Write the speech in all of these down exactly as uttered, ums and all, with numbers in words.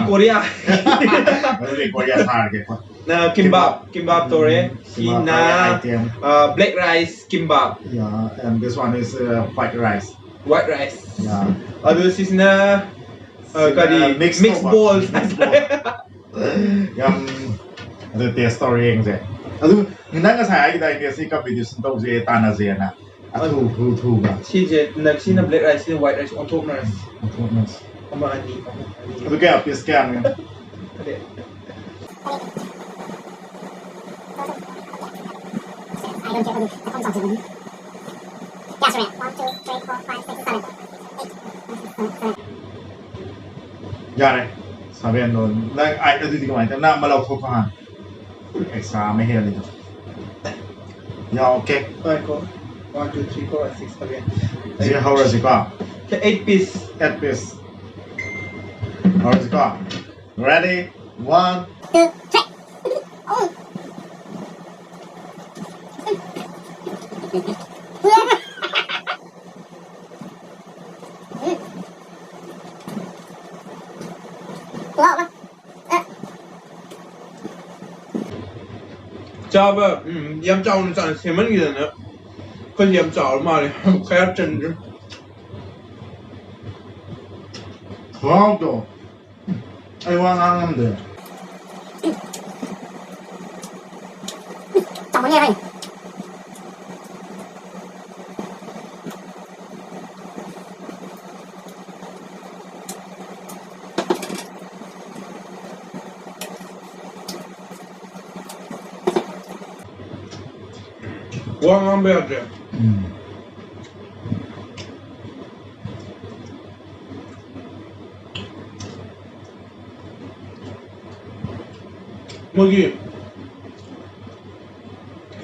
Korea. ꯑꯗꯨꯗꯤ Korea ꯁꯥꯔꯒꯦꯀꯣ꯫ Na kimbap, kimbap ꯇꯧꯔꯦ꯫ Kimbap ꯁꯤꯅ ꯇꯧꯔꯦ, item. Uh, black rice kimbap. Yeah, and this one is uh, white rice. White rice. Yeah. ꯑꯗꯨ ꯁꯤꯁꯤꯅ uh, ꯀꯔꯤ Mix mix ꯇꯧꯕ. Balls. Mix ball. ꯌꯥꯝ ꯑꯗꯨ taste ꯇꯧꯔ ꯌꯦꯡꯁꯦ꯫ ꯑꯗꯨ ꯅꯪ ꯉꯁꯥꯏ ꯍꯥꯏꯈꯤꯗꯥꯏꯅꯦ ꯁꯤ competition ꯇꯧꯁꯦ ꯇꯥꯟꯅꯁꯦꯅ꯫ ꯑꯊꯨ ꯊꯨ ꯊꯨꯕ꯫ ꯁꯤꯁꯦ ꯅꯛꯁꯤꯅ black rice ꯁꯤꯅ white rice ꯑꯣꯟꯊꯣꯛꯅꯔꯁꯤ꯫ ꯑꯣꯟꯊꯣꯛꯅꯁꯤ꯫ ꯑꯃ ꯑꯅꯤ ꯑꯍꯨꯝ ꯃꯔꯤ꯫ ꯑꯗꯨ ꯀꯌꯥ piece ꯀꯌꯥꯅꯣ? ꯑꯗꯩ ꯀꯌꯥ ꯁꯨꯔꯦ? One, two, three, four, five, six, seven, eight, nine, ten, eleven. ꯌꯥꯔꯦ꯫ Seven ꯗꯣ ꯅꯪ ꯑꯩꯠ ꯑꯗꯨꯗꯤ ꯀꯃꯥꯏꯅ ꯇꯧ? ꯅꯪ ꯑꯃ ꯂꯧꯊꯣꯛꯈꯣ ꯍꯥꯟꯅ꯫ Extra ꯑꯃ ꯍꯦꯜꯂꯤꯗꯣ꯫ ꯌꯥ, okay꯫ ꯉꯥꯏꯈꯣ꯫ One, two, three, four, five, six, seven. ꯁꯤ ꯍꯧꯔꯁꯤꯀꯣ꯫ Eight piece. Eight piece꯫ ꯍꯧꯔꯁꯤꯀꯣ꯫ Ready? One. Two, three. ꯆꯥꯕ ꯎꯝ, ꯌꯥꯝ ꯆꯥꯎꯅ ꯆꯥꯅ ꯁꯦꯝꯃꯟꯈꯤꯗꯅ ꯑꯩꯈꯣꯏꯗꯤ ꯌꯥꯝ ꯆꯥꯎꯔ ꯃꯥꯜꯂꯦ꯫ ꯈꯔ ꯆꯟꯗ꯭ꯔꯦ꯫ ꯈꯨꯍꯥꯎꯗꯣ꯫ ꯑꯩ ꯋꯥ ꯉꯥꯡ ꯉꯝꯗ꯭ꯔꯦ꯫ ꯆꯥꯎꯃꯟꯂꯦ ꯚꯥꯏ꯫ ꯋꯥ ꯉꯥꯡꯕ ꯌꯥꯗ꯭ꯔꯦ꯫ ꯎꯝ꯫ ꯃꯣꯏꯒꯤ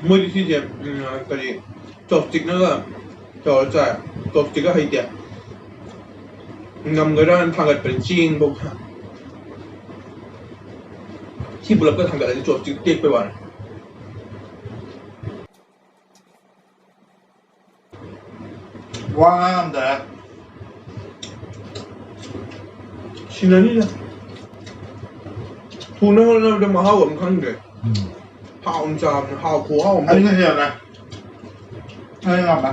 ꯃꯣꯏꯗꯤ ꯁꯤꯁꯦ ꯎꯝ, ꯀꯔꯤ chopstickꯅꯒ ꯇꯧꯔ ꯆꯥꯏ꯫ Chopstickꯀ ꯍꯩꯇꯦ꯫ ꯉꯝꯒꯗ꯭ꯔꯥꯅ ꯊꯥꯡꯒꯠꯄꯅꯤ ꯆꯦꯡꯐꯧ꯫ ꯁꯤ ꯄꯨꯂꯞꯀ ꯊꯥꯡꯒꯠꯂꯗꯤ chopstick ꯇꯦꯛꯄꯩ ꯋꯥꯅꯤ꯫ ꯋꯥ ꯉꯥꯡ ꯉꯝꯗ꯭ꯔꯦ꯫ ꯁꯤꯅꯅꯤꯗ꯫ ꯄꯨꯅ ꯍꯣꯠꯅꯕꯗ ꯃꯍꯥꯎ ꯑꯃ ꯈꯪꯗ꯭ꯔꯦ꯫ ꯎꯝ꯫ ꯍꯥꯎꯅ ꯆꯥꯕꯅꯦ, ꯍꯥꯎ, ꯈꯨꯍꯥꯎ ꯑꯃ꯫ ꯑꯩꯅ ꯍꯦꯜꯂꯦ꯫ ꯑꯩ ꯉꯝꯃꯦ꯫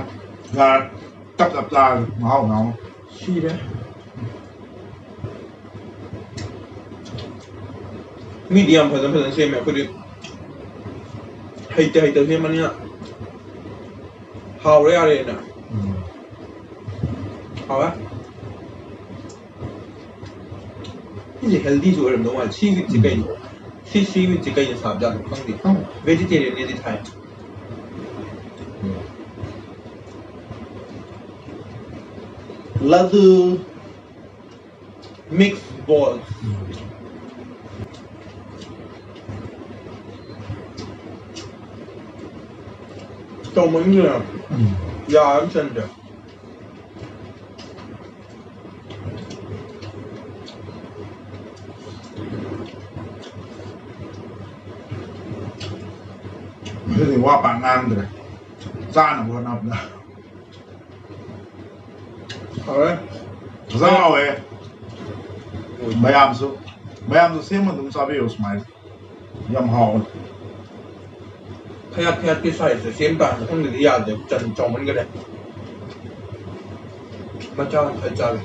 ꯌꯥꯔꯦ꯫ ꯇꯞ ꯇꯞ ꯆꯥꯔꯒꯦ, ꯃꯍꯥꯎ ꯉꯥꯎ꯫ ꯁꯤꯔꯦ꯫ ꯃꯤꯗꯤ ꯌꯥꯝ ꯐꯖ ꯐꯖꯅ ꯁꯦꯝꯃꯦ, ꯑꯩꯈꯣꯏꯗꯤ ꯍꯩꯇ ꯍꯩꯇ ꯁꯦꯝꯕꯅꯤꯅ ꯍꯥꯎꯔꯦ ꯌꯥꯔꯦꯅ꯫ ꯎꯝ꯫ ꯍꯥꯎꯔꯦ꯫ ꯁꯤꯁꯦ healthyꯁꯨ ꯑꯣꯏꯔꯝꯗꯧ ꯃꯥꯜꯂꯦ꯫ ꯁꯤ wheatꯁꯦ ꯀꯩꯅꯣ? ꯁꯤ, ꯁꯤ wheatꯁꯦ ꯀꯩꯅ ꯁꯥꯕꯖꯥꯠꯅꯣ ꯈꯪꯗꯦ꯫ ꯈꯪꯗꯦ꯫ Vegetarianꯅꯦꯗꯤ ꯊꯥꯏ꯫ ꯎꯝ꯫ ꯂꯗꯨ꯫ Mix ball꯫ ꯎꯝ꯫ ꯇꯧꯃꯟꯒ꯭ꯔꯦ꯫ ꯎꯝ꯫ ꯌꯥ ꯑꯃ ꯆꯟꯗ꯭ꯔꯦ꯫ ꯑꯗꯨꯗꯤ ꯋꯥ ꯄꯥꯛ ꯉꯥꯡꯗ꯭ꯔꯦ꯫ ꯆꯥꯅꯕ ꯍꯣꯠꯅꯕꯗ꯫ ꯍꯥꯎꯔꯦ꯫ ꯐꯖꯅ ꯍꯥꯎꯋꯦ꯫ ꯃꯌꯥꯝꯁꯨ, ꯃꯌꯥꯝꯁꯨ ꯁꯦꯝꯃ ꯑꯗꯨꯝ ꯆꯥꯕꯤꯌꯨ ꯁꯨꯃꯥꯏꯅ꯫ ꯌꯥꯝ ꯍꯥꯎꯋꯦ꯫ ꯈꯌꯥꯛ ꯈꯌꯥꯛꯀꯤ sizeꯇ ꯁꯦꯝ ꯇꯥꯔꯦ꯫ ꯃꯊꯪꯗꯗꯤ ꯌꯥꯗ꯭ꯔꯦ꯫ ꯆꯟ ꯆꯥꯎꯃꯟꯒꯔꯦ꯫ ꯃꯆꯥ ꯃꯆꯥ ꯆꯥꯒꯦ꯫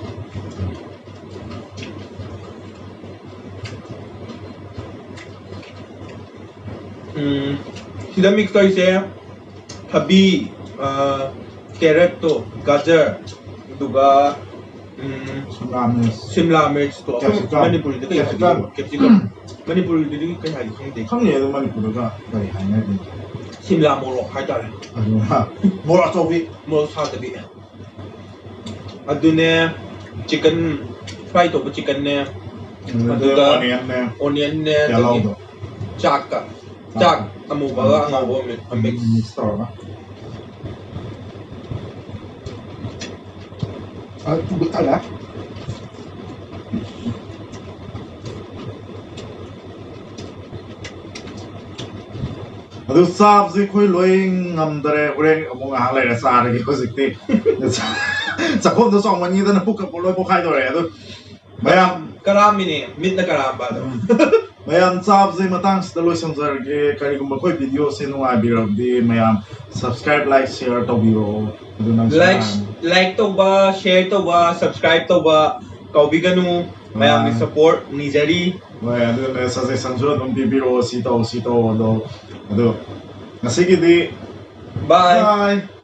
ꯎꯝ, ꯁꯤꯗ mix ꯇꯧꯔꯤꯁꯦ ꯊꯕꯤ, ꯑ, carrotꯇꯣ, ꯒꯖꯔ, ꯑꯗꯨꯒ, ꯎꯝ, ꯁꯤꯝꯂꯥ ꯃꯤꯔꯆ꯫ ꯁꯤꯝꯂꯥ ꯃꯤꯔꯆꯇꯣ꯫ ꯑꯩꯈꯣꯏ capsicum꯫ ꯃꯅꯤꯄꯨꯔꯤꯗ ꯀꯩ ꯍꯥꯏꯒꯦ? Capsicum꯫ Capsicum꯫ ꯃꯅꯤꯄꯨꯔꯤꯗꯗꯤ ꯀꯩ ꯍꯥꯏꯒꯦ ꯈꯪꯗꯦ꯫ ꯈꯪꯗꯦ ꯑꯗꯣ ꯃꯅꯤꯄꯨꯔꯗꯒ ꯀꯔꯤ ꯍꯥꯏꯅꯒꯦ? ꯁꯤꯝꯂꯥ ꯃꯣꯔꯣꯛ ꯍꯥꯏꯇꯥꯔꯦ꯫ ꯑꯗꯨꯒ ꯃꯣꯔꯣꯛ ꯑꯆꯧꯕꯤ꯫ ꯃꯣꯔꯣꯛ ꯁꯥꯗꯕꯤ꯫ ꯑꯗꯨꯅꯦ, chicken fry ꯇꯧꯕ chickenꯅꯦ, ꯑꯗꯨꯗ ꯑꯗꯨꯒ onionꯅꯦ, onionꯅꯦ, ꯑꯗꯒꯤ yellowꯗꯣ꯫ ꯆꯥꯛꯀ, ꯆꯥꯛ ꯑꯃꯨꯕꯒ ꯑꯉꯧꯕ mix꯫ Mix ꯇꯧꯔꯒ꯫ ꯑ, ꯊꯨꯝꯕ ꯇꯜꯂꯦ꯫ ꯑꯗꯨ ꯆꯥꯕꯁꯦ ꯑꯩꯈꯣꯏ ꯂꯣꯏ ꯉꯝꯗꯔꯦ, ꯍꯣꯔꯦꯟ ꯑꯃꯨꯛ ꯉꯥꯏꯍꯥꯛ ꯂꯩꯔ ꯆꯥꯔꯒꯦ ꯍꯧꯖꯤꯛꯇꯤ꯫ ꯆꯥꯛꯈꯣꯝꯗꯣ ꯆꯥꯎꯃꯟꯈꯤꯗꯅ ꯄꯨꯛꯀ ꯂꯣꯏ ꯄꯣꯛꯈꯥꯏꯗꯧꯔꯦ꯫ ꯑꯗꯨ ꯃꯌꯥꯝ ꯀꯔꯥꯝꯃꯤꯅꯦ, ꯃꯤꯠꯅ ꯀꯔꯥꯝꯕ ꯑꯗꯣ꯫ ꯎꯝ꯫ ꯃꯌꯥꯝ ꯆꯥꯕꯁꯦ ꯃꯇꯥꯡꯁꯤꯗ ꯂꯣꯏꯁꯤꯟꯖꯔꯒꯦ꯫ ꯀꯔꯤꯒꯨꯝꯕ ꯑꯩꯈꯣꯏ ꯚꯤꯗꯤꯑꯣꯁꯦ ꯅꯨꯡꯉꯥꯏꯕꯤꯔꯕꯗꯤ ꯃꯌꯥꯝ subscribe, like, share ꯇꯧꯕꯤꯔꯛꯑꯣ꯫ ꯑꯗꯨ ꯅꯪꯁꯨ like ꯅꯨꯡꯉꯥꯏꯔꯝꯅꯤ꯫ like ꯇꯧꯕ, share ꯇꯧꯕ, subscribe ꯇꯧꯕ ꯀꯥꯎꯕꯤꯒꯅꯨ꯫ ꯃꯌꯥꯝꯒꯤ ꯑꯥ꯫ support ꯅꯤꯖꯔꯤ꯫ ꯍꯣꯏ, ꯑꯗꯨꯅ suggestionꯁꯨ ꯑꯗꯨꯝ ꯄꯤꯕꯤꯔꯛꯑꯣ, ꯁꯤ ꯇꯧ, ꯁꯤ ꯇꯧ ꯑꯗꯣ꯫ ꯑꯗꯣ ꯉꯁꯤꯒꯤꯗꯤ Bye. bye꯫